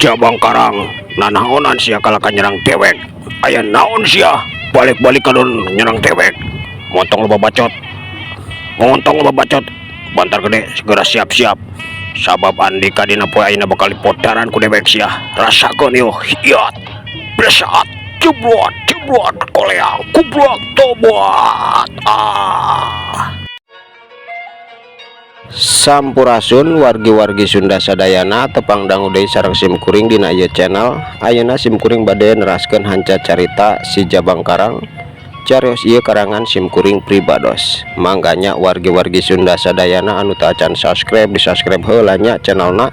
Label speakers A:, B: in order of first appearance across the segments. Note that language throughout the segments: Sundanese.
A: Jabang Karang, nanaonan sia kalah ka nyerang dewek? Aya naon sia balik-balik kadon nyerang dewek? Montong loba bacot, montong loba bacot. Bantar Gede segera siap-siap, sabab andika dina poe ayeuna bakal dipodaran ku dewek. Sia rasakeun ieu. Hiat besat jebrot jebrot koleang kublak tobat ah.
B: Sampurasun wargi-wargi Sunda sadayana, tepang dangu deui sareng sim kuring dina ieu channel. Ayeuna sim kuring bade neraskeun hanca carita Si Jabang Karang. Carios ieu karangan sim kuring pribados. Mangga nya, wargi-wargi Sunda sadayana anu teu acan subscribe, di subscribe heula nya channelna,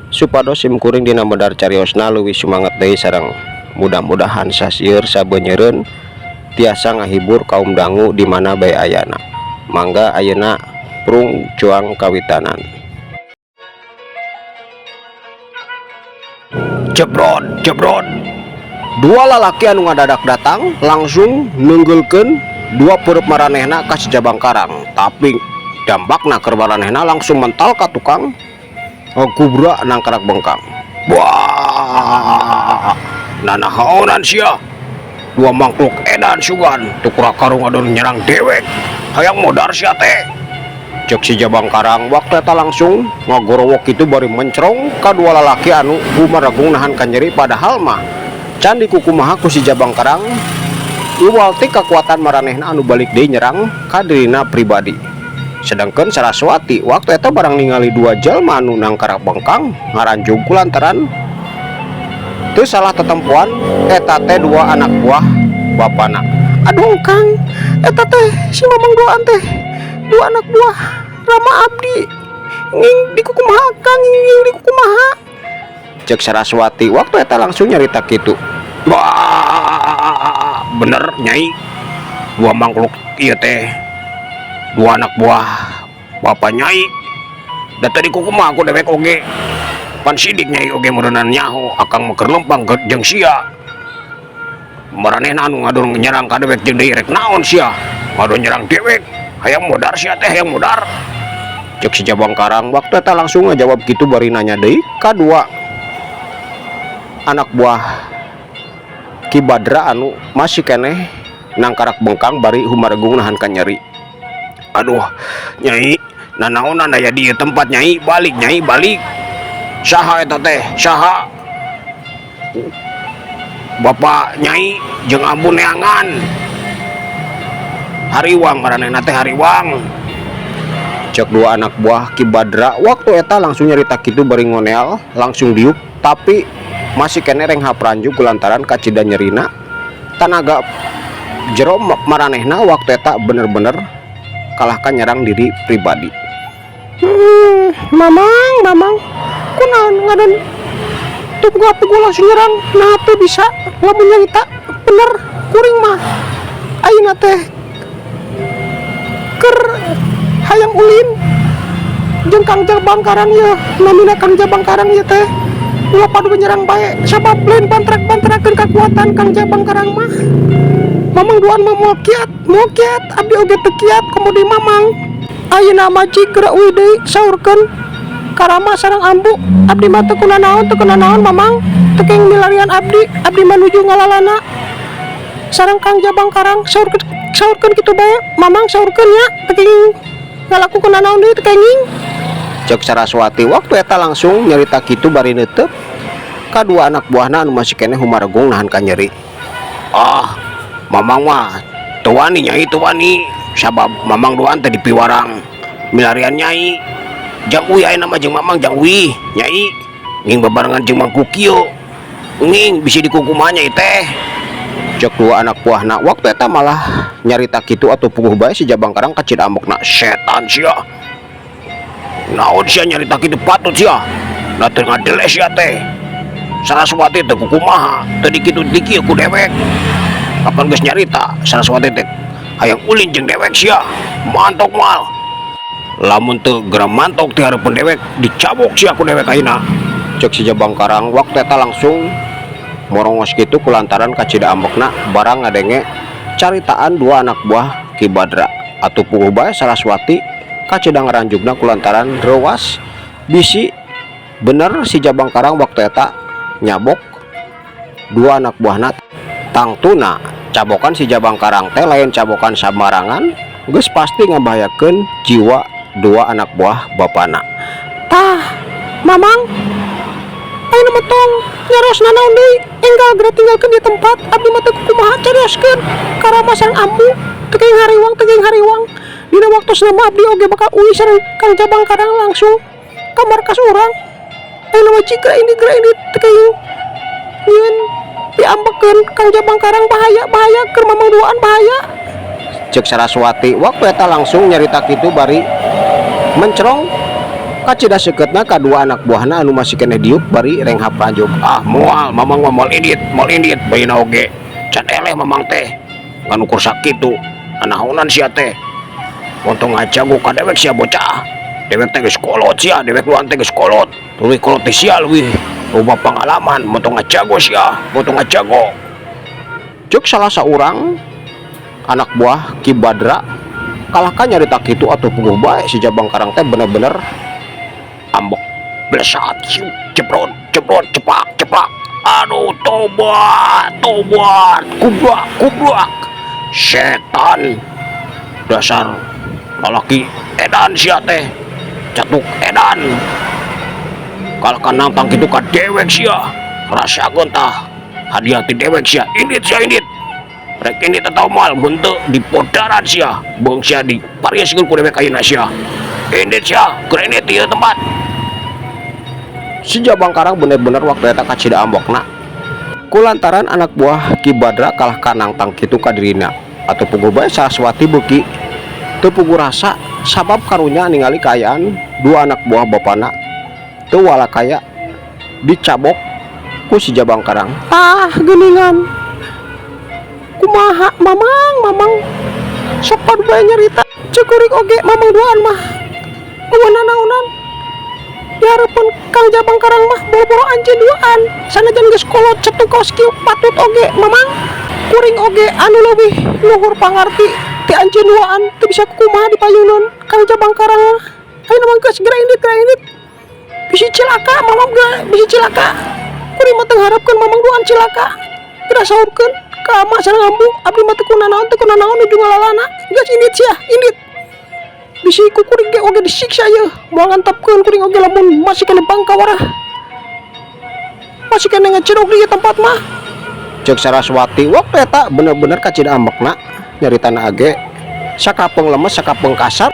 B: supados sim kuring dina medar cariosna leuwih sumanget deui, sareng mudah-mudahan sasieur sabenyeureun tiasa ngahibur kaum dangu di mana bae ayana. Mangga, ayeuna prung cuang kawitanan.
A: Jebrot jebrot.
B: Dua lalaki anu ngadadak datang langsung nunggelkeun dua peureub maranehna ka si Jabang Karang, tapi dampakna keur maranehna langsung mental ka tukang, oh, kubra nangkarak bengkang.
A: Wah, nanaonan sia? Dua mangkluk edan sugan tukura karung adon nyerang dewek. Hayang modar sia teh?
B: Cek si Jabang Karang waktu eta langsung ngagorowok itu bari mencrong ka dua lalaki anu gumaregung nahan kanyeri, padahal mah can dikukumaha ku si Jabang Karang, iwal ti kekuatan maranehna anu balik deui nyerang ka dirina pribadi. Sedangkan Saraswati waktu eta barang ningali dua jalma anu nangkarak bengkang ngaranjug kulantaran teu salah tetempuan eta teh dua anak buah bapana. "Aduh Kang, eta teh si Mamang duaan teh dua anak buah Rama abdi. Nging dikukumaha, Kang? Nging dikukumaha?" Cek Saraswati waktu eta langsung nyarita kitu.
A: Wah, bener Nyai, dua mangkluk ieu teh dua anak buah bapak Nyai. Da tadi kukumaha ku dewek oge, pan sidik Nyai oge meureunan nyaho akang mah keur lempang jeung sia. Maranehna anu ngadon nyerang ka dewek jeung deui, rek naon sia ngadon nyerang dewek? Hayang modar sia teh, hayang modar?
B: Cek si Jabang Karang waktu eta langsung ngajawab gitu bari nanya deui kadua anak buah Ki Badra anu masih keneh nangkarak bengkang bari humaregung nahan kanyeri.
A: Aduh Nyai, nanaonan aya di ieu tempat? Nyai, balik Nyai, balik. Saha eta teh, saha? Bapak Nyai jeung ambu neangan hariwang, maranehna teh hariwang.
B: Cek dua anak buah Ki Badra waktu eta langsung nyarita kitu bari ngoneal langsung diuk, tapi masih keneh renghap ranjug kulantaran kacida nyerina tanaga jero maranehna waktu eta bener-bener kalahkan nyerang diri pribadi. "Mamang, mamang, kunaon ngadon tuh puguh langsung nyerang? Nah, teu bisa lamun nyarita bener kuring mah ayeuna teh keur hayang ulin jeung Kang Jabang Karang ya. Namina Kang Jabang Karang ya teh. Ulah padu menyerang bae, sabab lain bantrak-bantrakeun kekuatan Kang Jabang Karang mah. Mamang duaan mah moal kiat, moal kiat, abdi oge teu kiat komo deui mamang. Ayeuna mah cik geura uih deui, saurkeun karama sareng ambu. Abdi mah teu kunanaon, teu kunanaon mamang. Teu kenging milarian abdi, abdi mah nuju ngalalana sareng Kang Jabang Karang. Saurkeun, saurkeun kitu bae mamang, saurkeun nya. Teu kenging ngalakukeun nanaon deui, teu kenging." Cek Saraswati waktu eta langsung nyarita kitu bari neuteup kadua anak buahna anu masih keneh humaregung nahan kanyeri.
A: Ah, mamang mah teu wani Nyai, teu wani, sabab mamang duaan teh dipiwarang milarian Nyai. Jang uih ayeuna mah jeung mamang, jang uih Nyai. Nging babarengan jeung mangkuk kieu, nging bisi dikukumaha Nyai teh?"
B: Cek dua anak buahna waktu eta malah nyarita kitu. Atau puguh bae si Jabang Karang kacida ambekna.
A: Setan sia, naon sia nyarita kitu? Patut sia da teu ngadele sia teh. Saraswati teh kukumaha teu dikitu dikieu ku dewek? Kapan geus nyarita Saraswati teh hayang ulin jeung dewek? Sia mantok moal? Lamun teu geura mantok ti hareupeun dewek, dicabok sia ku dewek ayeuna.
B: Cek si Jabang Karang waktu eta langsung morongos gitu kulantaran kacida ambekna barang ngadenge caritaan dua anak buah Ki Badra. Atau puguh bae Saraswati kacida ngaranjugna kulantaran rewas bisi bener si Jabang Karang waktu eta.
A: Nyabok dua anak buahna. Tangtuna cabokan si Jabang Karang teh lain cabokan sambarangan, geus pasti ngabahayakeun jiwa dua anak buah bapana.
B: Tah, Mamang, ayeuna mah tong nyarios nanaon deui, enggal geura tinggalkeun di tempat. Abdi mah teu kumaha carioskeun ka Rama sareng Ambu, teu kenging hariwang, teu kenging hariwang. Dina waktosna mah abdi oge bakal uih sareng Kang Jabang Karang langsung ka markas urang. Ayeuna mah cik geura indit, teu kenging nyieun diambekeun Kang Jabang Karang. Bahaya, bahaya keur Mamang duaan, bahaya.
A: Cek Saraswati waktu eta langsung nyarita kitu bari mencerong kacida seuketna ka dua anak buahna anu masih keneh diuk bari renghap ranjuk. Ah, moal, Mamang mah moal indit, moal indit. Bayina oge can eleh Mamang teh ngan ukur sakitu. Anaonan sia teh? Untung ngajago ka dewek sia, bocah. Dewek teh geus kolot sia, dewek luan teh geus kolot, leuwih kolot teh sia, leuwih loba pengalaman. Montong ngajago sia, montong ngajago, cek salah seorang anak buah Ki Badra. Kalahkan nyarita kitu atau puguh bae si Jabang Karang teh bener-bener ambek. Blesat, siuk, jebrot jebrot, cepak cepak. Aduh, tobat tobat, kubrak kubrak, setan, dasar lalaki edan sia teh, catuk edan. Kalahkan nantang kitu ka dewek sia, rasakeun tah hadiah ti dewek sia. Indit sia, indit. Rek indit atau moal, mun teu dipodaran sia, beung sia diparieskeun ku dewek ayeuna sia. Indit sia, keur indit di ieu tempat. Si Jabang Karang bener-bener waktu eta kacida ambekna kulantaran anak buah Ki Badra kalah ka nangtang kitu ka dirina. Atau puguh bae Saraswati beuki teu puguh rasa, sabab karunya ningali kaayaan dua anak buah bapana teu walakaya dicabok ku si Jabang Karang.
B: Tah, geuningan. Kumaha, Mamang, Mamang? Sok padu bae nyarita. Ceuk kuring oge Mamang duaan mah euweuh nanaonan. Di hareupeun Kang Jabang Karang mah boro-boro anjeun duaan. Sanajan geus kolot cetuk kaos kieu patut oge, Mamang. Kuring oge anu leuwih luhur pangarti ti anjeun duaan teu bisa kumaha dipayuneun Kang Jabang Karang mah. Ayeuna mah geus geura indit, geura indit. Bisi cilaka, Mamang ge bisi cilaka. Kuring mah teu ngaharepkeun Mamang duaan cilaka. Geura saurkeun ka ama sareng ambu, abdi mah teu kunanaon, teu kunanaon nuju ngalalana. Geus indit sia, indit. Bisi ku kuring ge oge disiksa yeuh. Moal ngantepkeun kuring oge lamun masih keneh bangka warah. Masih keneh ngecedok di ieu tempat mah.
A: Cek Saraswati waktu eta bener-bener kacida ambekna, nyaritana age sakapeung lemes, sakapeung kasar,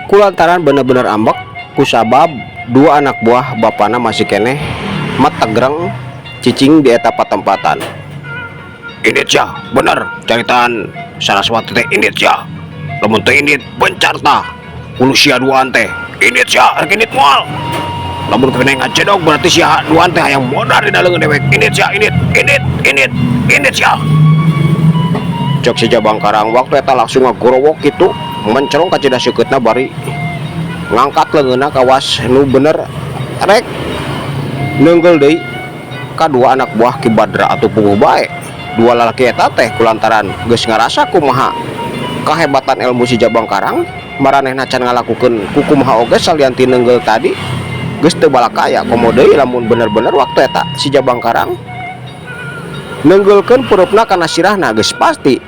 A: kulantaran bener-bener ambek kusabab dua anak buah bapana masih keneh mategreng cicing di eta patempatan. Indit sia, bener caritaan Saraswati teh, indit sia. Lamun teu indit, bencar tah hulu sia duaan teh. Indit sia, rek indit moal? Lamun keneh ngacedok berarti sia duaan teh hayang modar di leungeun dewek. Indit sia, indit, indit, indit, indit sia, cek si Jabang Karang. Waktu eta langsung ngagorowok kitu mencerong kacida seukeutna bari ngangkat leungeunna kawas nu bener rek neunggel deui ka dua anak buah Ki Badra. Atau puguh bae dua lalaki eta teh kulantaran geus ngarasa kumaha kahebatan ilmu si Jabang Karang, maranehna can ngalakukeun kukumaha oge salian ti neunggel tadi geus teu balakaya. Komo deui lamun bener-bener waktu eta si Jabang Karang neunggeulkeun pureupna kana sirahna, geus pasti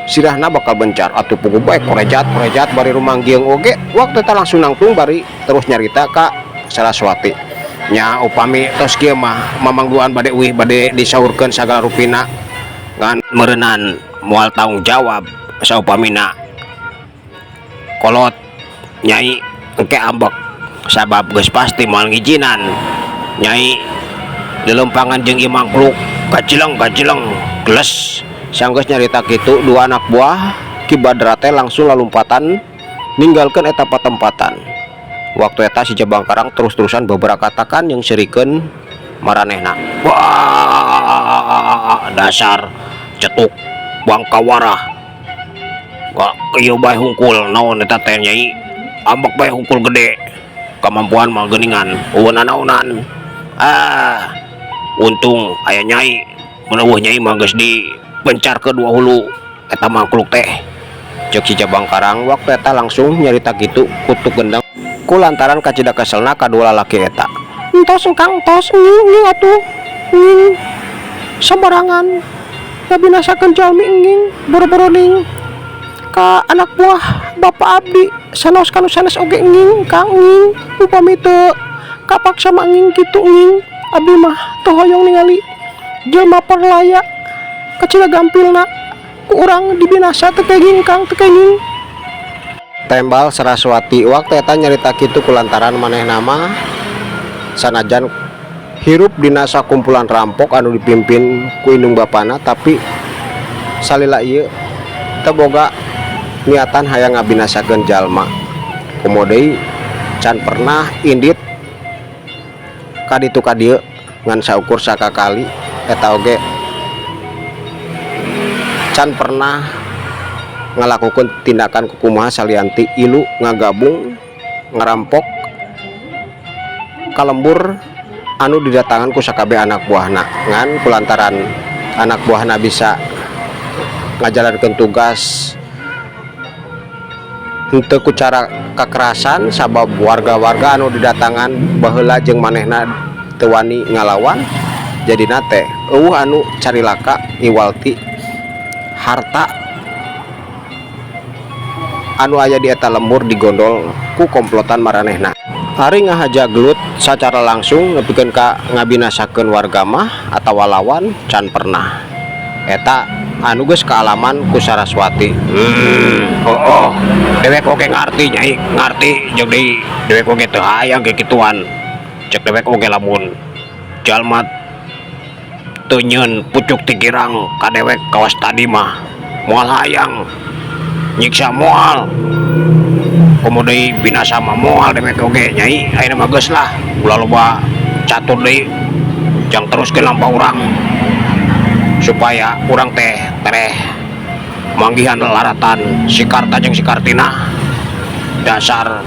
A: sirahna bakal bencar. Atuh puguh bae korejat korejat bari rumanggieng oge waktu eta langsung nangtung bari terus nyarita ka Saraswati nya. Upami tos kieu mah Mamang duaan bade uih, bade disaurkeun sagala rupina, ngan meureunan moal tanggung jawab saupamina kolot Nyai engke ambek, sabab geus pasti moal ngijinan Nyai dilempangan jeung ieu mangkluk gajleng gajleng geles. Sanggeus nyarita kitu, dua anak buah Ki Badra teh langsung lalumpatan ninggalkeun eta patempatan. Waktu eta si Jabang Karang terus-terusan beberapa katakan yang serikeun maranehna. Wah, dasar cetuk bangkawarah. Gak ieu bae hungkul naon eta teh, Nyai? Ambek bae hungkul gede, kemampuan mah geuningan euweuh nanaonan. Ah, untung aya Nyai. Mun euweuh Nyai mah geus dipencar ke dua hulu eta mangkluk teh, cek si Jabang Karang. Waktu eta langsung nyarita kitu kutuk gendang kulantaran kacida keselna kadua lalaki eta.
B: Entos, Kang, entos, nyu nyu atuh. Nging sembarangan ngabinasakeun jalmi nging boro-boro ning ka anak buah bapak abdi, sanaos kanu sanes oge nging, Kang. Nging upami teu kapaksa mah nging kitu. Nging, abdi mah teu hoyong ningali jelma parlaya kacida gampilna ku urang dibinasa. Teu kenging, Kang, teu kenging.
C: Tembal Saraswati waktu eta nyarita kitu kulantaran manehna mah sanajan hirup dina sakumpulan rampok anu dipimpin ku indung bapana, tapi salila ieu teu boga niatan hayang ngabinasakeun jalma. Komo deui can pernah indit ka ditu ka dieu, ngan saukur sakakali eta oge can pernah ngalakukeun tindakan kukumaha salian ti ilu ngagabung ngarampok ka lembur anu didatangan ku sakabeh anak buahna. Ngan kulantaran anak buahna bisa ngajalankeun tugas henteu ku cara kekerasan, sabab warga-warga anu didatangan baheula jeung manehna teu wani ngalawan, jadina teh euweuh anu carilaka iwal ti harta anu aya di eta lembur digondol ku komplotan maranehna. Ari ngahaja gelut sacara langsung nepikeun ka ngabinasakeun warga mah atawa lawan, can pernah. Eta anu geus kaalaman ku Saraswati.
A: Oh, dewek oge ngarti, Nyai, ngarti. Jeung deui dewek oge teu hayang kikituan. Cek dewek oge lamun jalma teu nyieun pucuk ti girang ka dewek kawas tadi mah moal hayang nyiksa, moal, komo deui binasa mah moal dewek oge, Nyai. Ayeuna mah geus lah, ulah loba catur deui, jang teruskeun lampah urang supaya urang teh tereh manggihan laratan si Karta jeung si Kartina. Dasar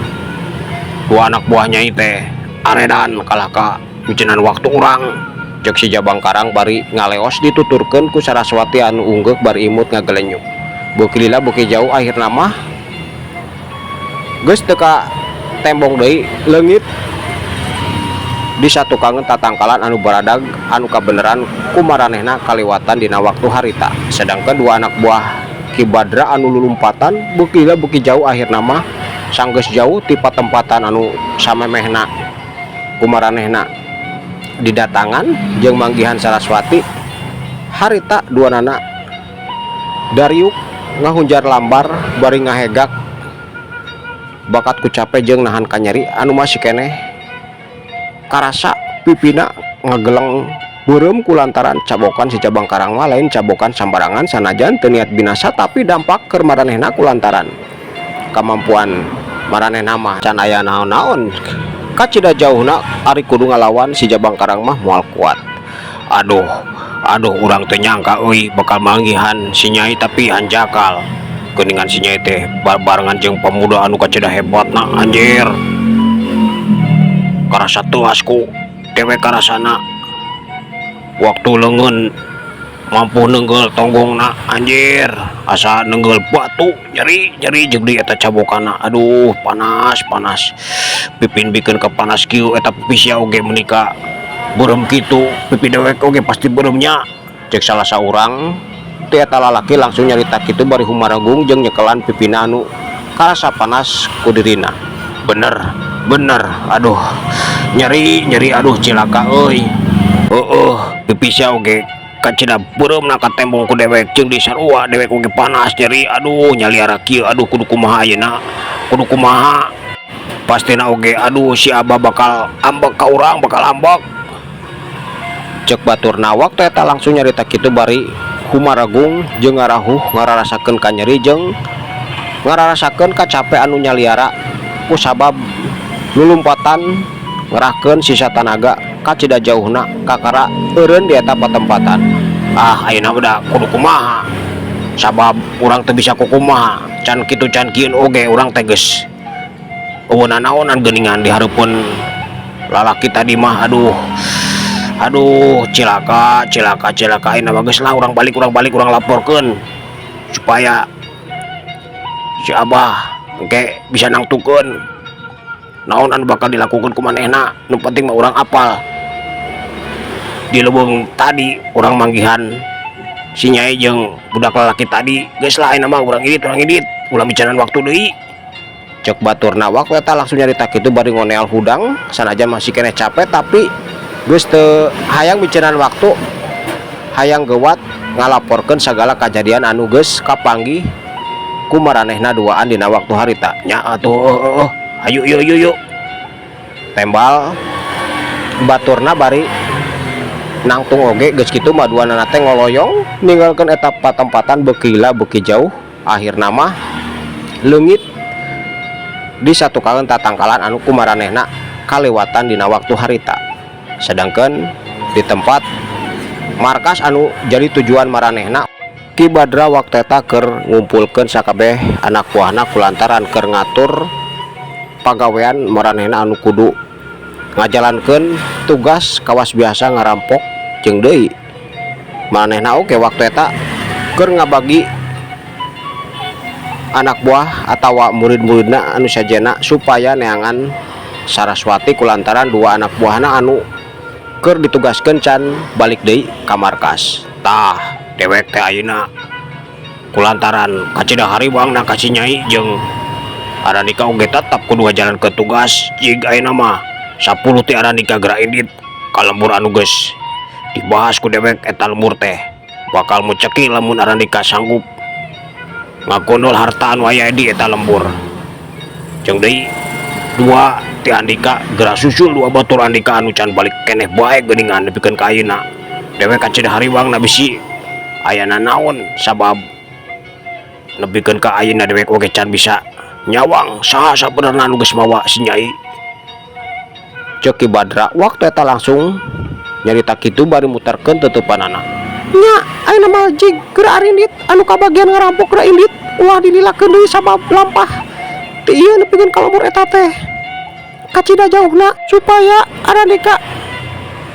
A: dua anak buah Nyai teh aredan, kalah ka micenan waktu urang,
C: cek si Jabang Karang bari ngaleos dituturkeun ku Saraswati anu unggeuk bari imut ngagelenyuk. Beuki lila beuki jauh, akhirna mah geus teu ka tembong deui, leungit di satukangeun tatangkalan anu baradag anu kabeneran ku maranehna kaliwatan dina waktu harita. Sedangkan dua anak buah Ki Badra anu lulumpatan beuki lila beuki jauh, akhirna mah sanggeus jauh ti patempatan anu samemehna ku maranehna didatangan jeung manggihan Saraswati harita, duanana dariuk ngahunjar lambar bari ngahegak bakat ku cape jeung nahan kanyeri anu masih keneh karasa pipina ngageleng beureum kulantaran cabokan si Jabang Karang mah lain cabokan sambarangan. Sanajan teu niat binasa, tapi dampak keur maranehna kulantaran kamampuan maranehna mah can aya naon-naon kacida jauhna, ari kudu ngalawan si Jabang Karang mah moal kuat.
A: Aduh, aduh, urang teu nyangka euy bakal manggihan si Nyai, tapi hanjakal geuningan si Nyai teh barengan jeung pemuda anu kacida hebatna. Anjir, karasa teuas ku dewek karasana waktu leungeun mampu nenggel tonggongna. Anjir, asa nenggel batu, nyeri nyeri. Jeung deui eta cabokana, aduh, panas panas pipin bikin ke panas kieu. Eta pipi sia oge menika beureum kitu, pipi dewek oge pasti beureumnya,
C: cek salah saurang ti eta lalaki langsung nyarita kitu bari humaragung jeung nyekelan pipina anu karasa panas ku dirina.
A: Bener bener, aduh, nyeri nyeri, aduh, cilaka euy. Heeh, pipi sia oge kacida beureumna katembong ku dewek, jeung di sarua dewek oge panas nyeri. Aduh, nyaliara kieu, aduh, kudu kumaha ayeuna, kudu kumaha? Pastina oge, aduh, si Abah bakal ambek ka urang, bakal ambek.
C: Cek baturna waktu eta langsung nyarita kitu bari humaragung jeung ngarahuh ngararasakeun kanyeri jeung ngararasakeun kacape anu nyaliara kusabab lulumpatan ngerahkeun sisa tanaga kacida jauhna kakara eureun di eta patempatan.
A: Ah, ayeuna udah kudu kumaha, sabab urang teu bisa kukumaha, can kitu can kieu oge urang teh geus euweuh nanaonan geuningan di hareupeun lalaki tadi mah. Aduh, aduh, cilaka, cilaka, cilaka. Ayeuna mah geus lah, urang balik, urang balik, urang laporkeun supaya si Abah engke bisa nangtukeun naon anu bakal dilakukan ku manehna. Nu penting mah urang apal. Di leuweung tadi urang manggihan si Nyai jeung budak lalaki tadi. Geus lah, ayeuna mah urang indit, urang indit, ulah micenan waktu deui. Cek baturna waktu eta langsung nyarita kitu bari ngoneal hudang. Sanajan masih keneh capek, tapi geus teu hayang micenan waktu, hayang gewat ngalaporkeun sagala kajadian anu geus kapanggih ku maranehna duaan dina waktu harita. Nya atuh, heueuh, ayo yuk yuk yuk, tembal baturna bari nangtung oge. Geus kitu mah duanana teh ngoloyong ninggalkeun eta patempatan beuki lila beuki jauh, akhirna mah leungit di satukangan tatangkalan anu ku maranehna kalewatan dina waktu harita. Sedangkan di tempat markas anu jadi tujuan maranehna, Ki Badra waktu eta keur ngumpulkeun sakabeh anak buahna kulantaran keur ngatur pagawean maranehna anu kudu ngajalankeun tugas kawas biasa ngarampok. Jeung deui maranehna oge waktu eta keur ngabagi anak buah atawa murid-muridna anu sajena supaya neangan Saraswati kulantaran dua anak buahna anu keur ditugaskeun can balik deui ka markas. Tah, dewek teh ayeuna kulantaran kacida hariwangna ka si Nyai jeung Arandika oge tetep kudu ngajalankeun tugas. Jig ayeuna mah 10 ti Arandika geura indit ka lembur anu geus dibahas ku dewek. Eta lembur teh bakal muceki lamun Arandika sanggup ngagondol harta anu aya di eta lembur. Jeung deui dua ti Andika geura susul dua batur Andika anu can balik keneh bae geuningan nepikeun ka ayeuna. Dewek kacida hariwangna bisi aya nanaon, sabab nepikeun ka ayeuna dewek oge can bisa nyawang saha sabenerna anu geus mawa si Nyai. Ceuk Ki Badra waktu eta langsung nyarita kitu bari muterkeun tutupanana.
B: Nya, ayeuna mah jig geura arindit, anu kabagian ngarampok geura indit, ulah dililakeun deui, sabab lampah ti ieu nepikeun ka lembur eta teh kacida jauhna, supaya Arandika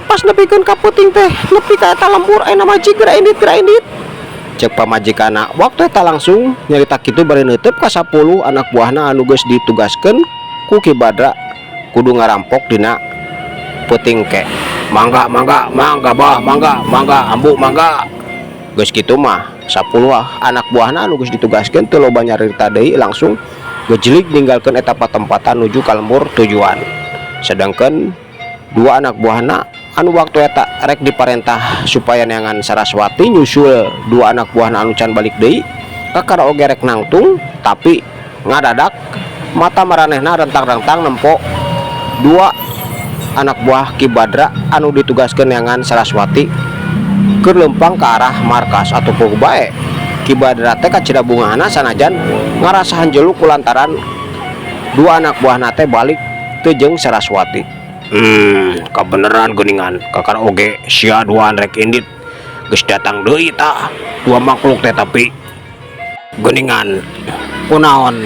B: pas nepikeun ka peuting teh nepi ka eta lembur. Ayeuna mah jig geura indit, geura indit.
C: Cek pamajikana waktu eta langsung nyarita kitu bari neuteub ka 10 anak buahna anu geus ditugaskeun ku Ki Badra kudu ngarampok dina peuting ke.
A: Mangga, mangga, mangga bah, mangga, mangga ambu, mangga.
C: Geus kitu mah 10 anak buahna anu geus ditugaskeun teu loba nyarita deui, langsung gejlig ninggalkeun eta patempatan nuju ka lembur tujuan. Sedangkan dua anak buahna anu waktu eta rek diparentah supaya neangan Saraswati nyusul dua anak buahna anu can balik deui, kakara oge rek nangtung, tapi ngadadak mata maranehna rentang-rentang nempo dua anak buah Ki Badra anu ditugaskeun neangan Saraswati keur leumpang ke arah markas. Atau puguh bae Ki Badra teh kacida bungahna, sanajan ngarasa hanjelu kulantaran dua anak buahna teh balik teu jeung Saraswati.
A: Kabeneran geuningan, kakara oge sia duaan rek indit geus datang deui tah dua makhluk teh. Tapi geuningan kunaon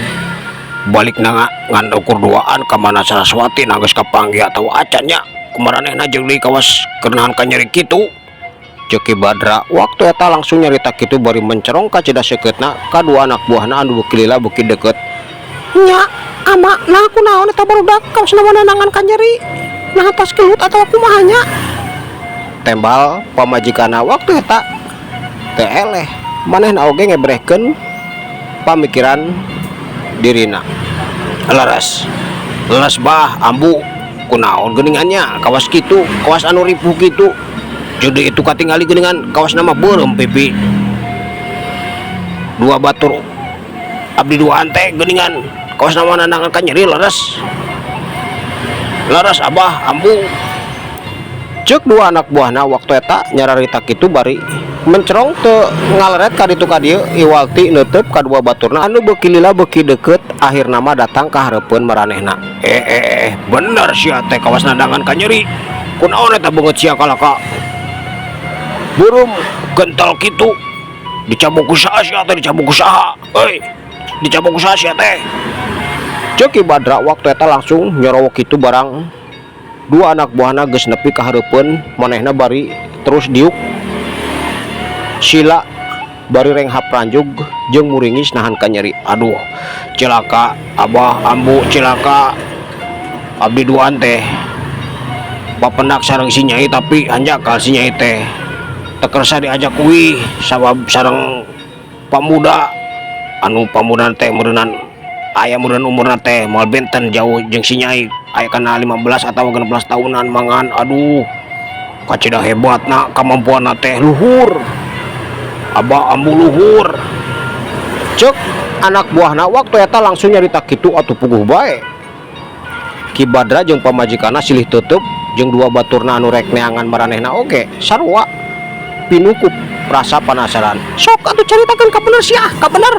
A: balik na ngan ukur duaan? Ka mana Saraswati na, geus kapanggih atawa acan nya kumaranehna? Jeung deui kawas keur nahan kanyeri kitu.
C: Ceuk Ki Badra waktu eta langsung nyarita kitu bari mencerong kacida seukeutna ka dua anak buahna anu beuki lila beuki deket.
B: Nya ama, nah kunaon eta barudak kawas nangan kanyeri? Nah, tas gelut atawa kumaha nya?
C: Tembal pamajikana waktu eta teu eleh, manehna oge ngebrehkeun pamikiran dirina.
A: Leres, leres bah, ambu, kunaon geuningannya kawas kitu, kawas anu ripuh kitu? Jadi itu katingali geuningan kawas nama beureum pipi dua batur abdi duaan teh geuningan kawas nama nandangan kanyeri. Leres, leres abah, ambu.
C: Cek dua anak buahna waktu eta nyararita kitu bari mencerong teu ngaleret ka ditu ka dieu iwal ti neuteub ka dua baturna anu beuki lila beuki deukeut, akhirna mah datang ka hareupeun maranehna.
A: Eh eh eh, bener sia teh kawas nandangan kanyeri. Kunaon eta beungeut sia kalaka beureum gental kitu? Dicabok ku saha sia teh? Dicabok ku saha euy? Dicabok ku saha sia teh?
C: Ceuk Ki Badra waktu eta langsung nyorowok kitu barang dua anak buahna geus nepi ka hareupeun manehna bari terus diuk sila bari renghap ranjug jeung muringis nahan kanyeri.
A: Aduh, cilaka abah, ambu, cilaka abdi duaan teh. Papendak sareng si Nyai, tapi hanjakal si Nyai teh teu kersa diajak uih sabab sareng pamuda anu pamuda teh meureunan aya meureun umurna teh moal benten jauh jeung si Nyai, aya kana 15 atau 16 tahunan mangan. Aduh, kacida hebatna kamampuanna teh, luhur, Abah, Ambu, luhur.
C: Cek anak buahna waktu eta langsung nyarita kitu. Atuh puguh bae Ki Badra jeung pamajikanna silih tutup jeung dua baturna anu rek neangan maranehna oge sarua pinuh ku rasa penasaran.
B: Sok atuh caritakeun ka bener sia, ka bener.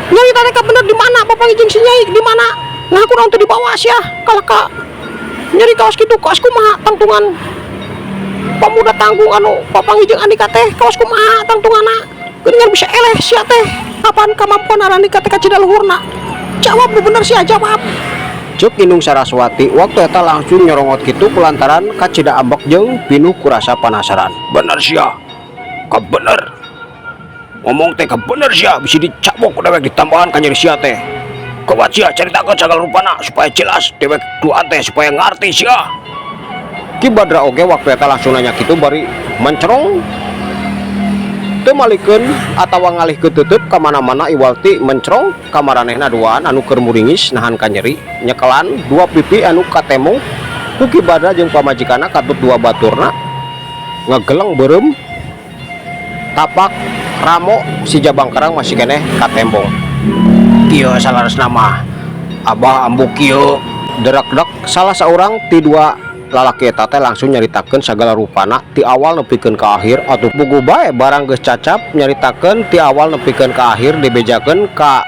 B: Nyarita teh ka bener, di mana papanggih jeung si Nyai, di mana? Nah, aku teu dibawa sia kalah ka nyeri kaos kitu. Kaos kumaha tangtungan pemuda tanggung anu papanggih jeung Andika teh? Kaos kumaha tangtunganna? Geuningan bisa eleh sia teh. Apaan kemampuan Andika teh kacida luhurna? Jawab nu bener sia, jawab.
C: Cek Indung Saraswati waktu eta langsung nyorongot kitu kulantaran kacida ambek jeung pinuh ku rasa penasaran.
A: Bener sia, ka bener ngomong teh, ka bener sia, bisa dicabok ku dewek ditambahan ka nyeri sia teh. Kuat sia, caritakeun sagala rupana supaya jelas dewek duaan teh, supaya ngarti sia.
C: Ki Badra oge waktu eta langsung nanya kitu bari mencerong teu malikeun atawa ngalihkeun teuteub ka mana-mana iwal ti mencerong ka maranehna duaan anu keur muringis nahan kanyeri, nyekelan dua pipi anu katembong ku Ki Badra jeung pamajikanna katut dua baturna ngegeleng beureum tapak ramo. Si Jabangkarang masih keneh katembong.
A: Kieu salaresna mah, Abah, Ambu, kieu.
C: Derak-dek salah seorang ti dua lalaki eta teh langsung nyaritakeun sagala rupana ti awal nepikeun ka akhir. Atuh puguh bae barang geus cacap nyaritakeun ti awal nepikeun ka akhir, dibejakeun ka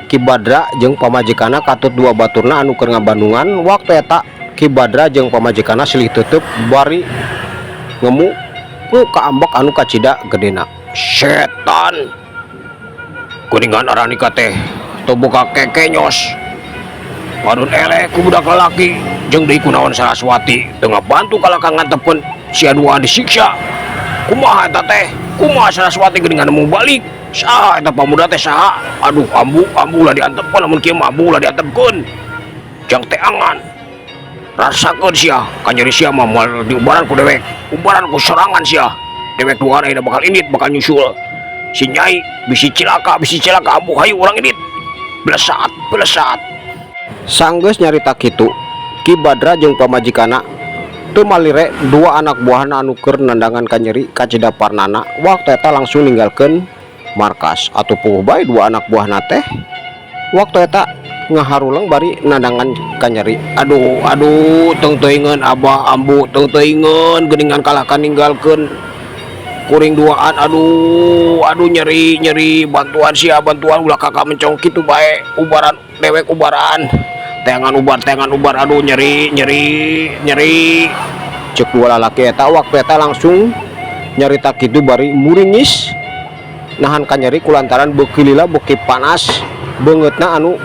C: Ki Badra jeung pamajikanna katut dua baturna anu keur ngabandungan. Waktu eta Ki Badra jeung pamajikanna silih tutup bari ngemu ku kaambek anu kacida gedena.
A: Setan, kuningan Aranika teh teu boga kekenyos, ngadon eleh ku budak lalaki. Jeung deui kunaon Saraswati teu ngabantu kalah ka ngantepkeun sia dua disiksa? Kumaha eta teh? Kumaha Saraswati geuningan nemu balik? Saha eta pamuda teh, saha? Aduh, Ambu, Ambu lah diantepkeun lamun kieu mah. Ambu lah diantepkeun jang teangan. Rasakeun sia kanyeri sia mah, moal diubaran ku dewek, ubaran ku sorangan sia. Dewek dua ayeuna bakal indit, bakal nyusul si Nyai. Bisi cilaka, bisi cilaka, Ambu. Hayu urang indit, belesat, belesat.
C: Sanggeus nyarita kitu, Ki Badra jeung pamajikanna teu malire dua anak buahna anu keur nandangan kanyeri kacida parnana waktu eta langsung ninggalkeun markas. Atuh puguh bae dua anak buahna teh waktu eta ngaharuleng bari nandangan kanyeri.
A: Aduh, aduh, teung teuingeun, Abah, Ambu, teung teuingeun geuningan kalah ka ninggalkeun kuring duaan. Aduh, aduh, nyeri, nyeri. Bantuan sia, bantuan, ulah kakak mencong kitu bae. Ubaran dewek, ubaran, teangan ubar, teangan ubar. Aduh, nyeri, nyeri, nyeri.
C: Cek dua lalaki eta waktu eta langsung nyarita kitu bari muringis nahan kanyeri kulantaran beuki lila beuki panas beungeutna anu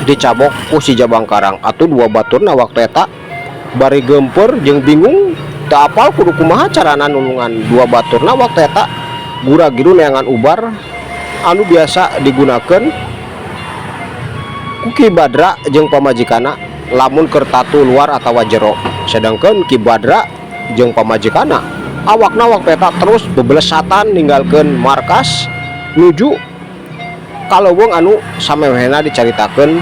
C: dicabok ku si Jabangkarang. Atuh dua baturna waktu eta bari gempur jeung bingung teu apal kudu kumaha carana nulungan. Dua baturna waktu eta gura-giru neangan ubar anu biasa digunakeun ku Ki Badra jeung pamajikanna lamun keur tatu luar atawa jero, sedangkan Ki Badra jeung pamajikanna awakna waktu eta terus bebelesatan ninggalkeun markas nuju ka leuweung anu samewehna dicaritakeun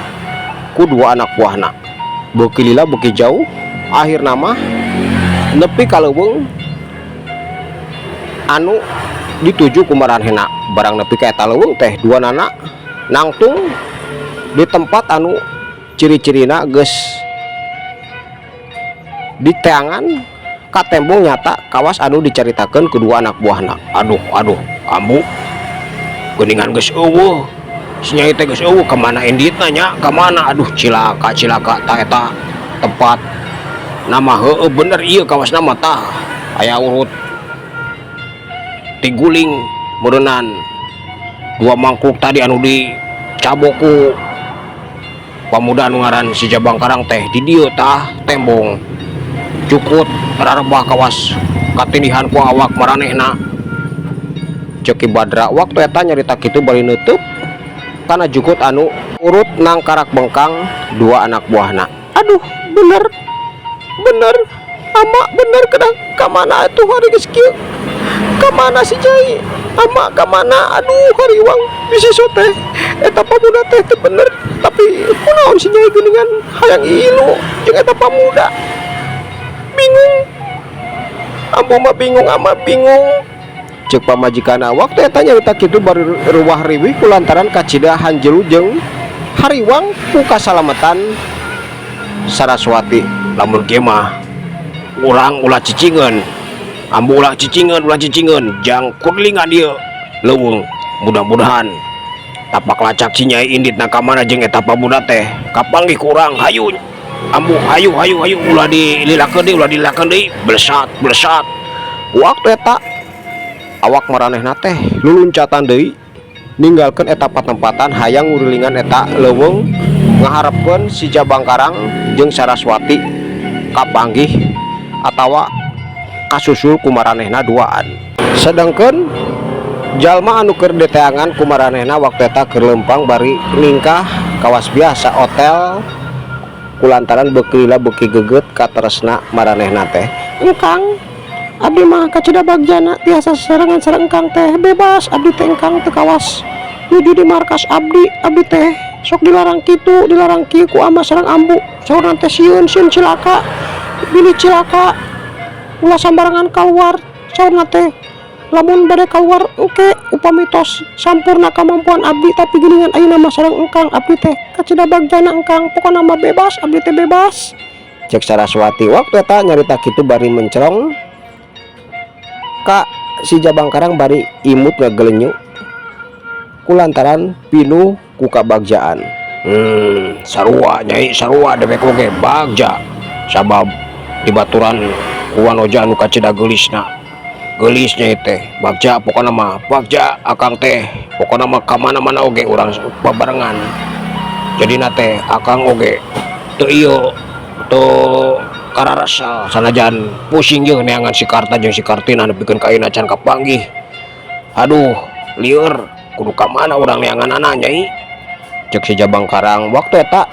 C: ku dua anak buahna. Beuki lila beuki jauh, akhirna mah nepi ka leuweung anu dituju ku maranehna. Barang nepi ka eta leuweung teh, dua nana nangtung di tempat anu ciri-cirina geus diteangan katembong nyata kawas anu dicaritakeun kedua anak buahna.
A: Aduh, aduh, Ambu, geuningan geus euweuh si Nyai teh, geus euweuh. Kamana inditna nya, kamana? Aduh, cilaka, cilaka. Tah, eta tempat nama, heueuh, bener ieu kawas nama. Tah, aya urut tiguling meureunan dua mangkuk tadi anu dicabok ku pamuda anu ngaran si Jabangkarang teh di dieu. Tah, tembong jukut rarebah kawas katindihan ku awak maranehna.
C: Cek Ki Badra waktu eta nyarita kitu bari neuteub kana jukut anu urut nangkarak bengkang dua anak buahna.
B: Aduh, bener, bener. Ama bener kedah ka mana atuh ari geus kieu? Ka mana si Nyai? Ama ka mana? Aduh, hariwang bisi so teh eta pamuda teh teu bener, tapi kunaon si Nyai geuningan hayang ilu jeung eta pamuda? Bingung. Ambu mah bingung, ama bingung.
C: Cek pamajikanna waktu eta nyarita kitu bari ruwah riwih kulantaran kacida hanjelu jeung hariwang ku kasalamatan Saraswati.
A: Lamun kieu mah urang ulah cicingeun. Ambu ulah cicingeun, ulah cicingeun, jang kurilingan ieu leuweung. Mudah-mudahan tapak lacak si Nyai inditna ka mana jeung eta pamuda teh kapanggih ku urang. Hayu ambu, hayu, hayu, hayu, ulah dililakeun deui, ulah dililakeun deui. Blesat blesat.
C: Waktu eta awak maranehna teh luluncatan deui ninggalkeun eta patempatan, hayang ngurilingan eta leuweung, ngaharepkeun si Jabangkarang jeung Saraswati kapanggih atawa kasusul ku maranehna duaan. Sedangkan jalma anu keur diteangan ku maranehna waktu eta keur leumpang bari ningkah kawas biasa otel kulantaran beuki lila beuki geget katresna maranehna teh.
B: Engkang, abdi mah kacida bagjana tiasa sasarengan sareng engkang teh, bebas abdi teh. Engkang teu kawas nuju di markas abdi. Abdi teh sok dilarang kitu, dilarang kieu ku ama sareng ambu. Saurna teh sieun, sieun cilaka, bilih cilaka, ulah sambarangan kaluar saurna teh. Lamun bade kaluar engke upami tos sampurna kamampuan abdi. Tapi geuningan ayeuna mah sareng engkang abdi teh kacida bagjana. Engkang, pokona mah bebas abdi teh, bebas.
C: Cek Saraswati waktu eta nyarita kitu bari mencerong ka si Jabangkarang bari imut ngagelenyu kulantaran pinuh ku kabagjaan.
A: Sarua Nyai, sarua dewek oge bagja sabab dibaturan ku wanoja anu kacida geulisna. Geulis Nyai teh. Bagja pokona mah, bagja akang teh. Pokona mah ka mana-mana oge urang babarengan. Jadina teh akang oge teu ieu, teu kararasa sanajan pusing jeung neangan si Karta jeung si Kartina nepikeun ka ayeuna can kapanggih. Aduh, lieur, kudu ka mana urang neanganana, Nyai?
C: Cek si Jabangkarang waktu eta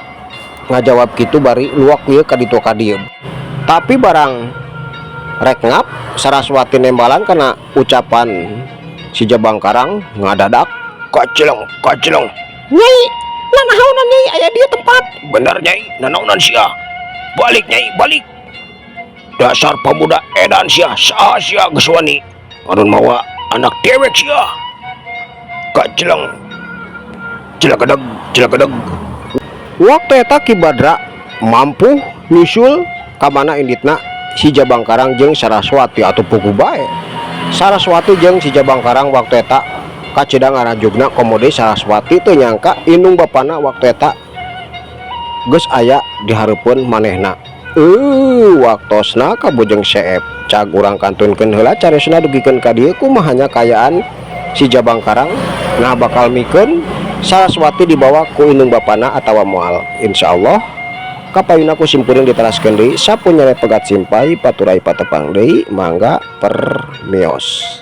C: ngajawab kitu bari luak ieu ka ditu ka dieu. Tapi barang rek ngap, Saraswati nembalan kana ucapan si Jabangkarang ngadadak.
A: Kacileng kacileng.
B: Nyai, nanaonan Nyai aya dieu tempat?
A: Bener Nyai, nanaonan sia? Balik Nyai, balik. Dasar pemuda edan sia, saha sia geus wani ngadon mawa anak dewek sia? Kacileng cilagedeg cilagedeg.
C: Waktu eta Ki Badra mampu nyusul ka mana inditna si Jabangkarang jeung Saraswati atau puguh bae. Saraswati jeung si Jabangkarang waktu eta kacida ngarajugna. Komo deui Saraswati teu nyangka indung bapana waktu eta geus aya di hareupeun manehna. Waktosna kabujeng seep, cag urang kantunkeun heula cariosna dugikeun ka dieu. Kumaha nya kaayaan si Jabangkarang? Nah, bakal mikeun Saraswati dibawa ku indung bapana atawa moal? Insyaallah kapayuna ku simkuring diteraskeun deui sapunyere pegat simpay paturai patepang deui. Mangga permios.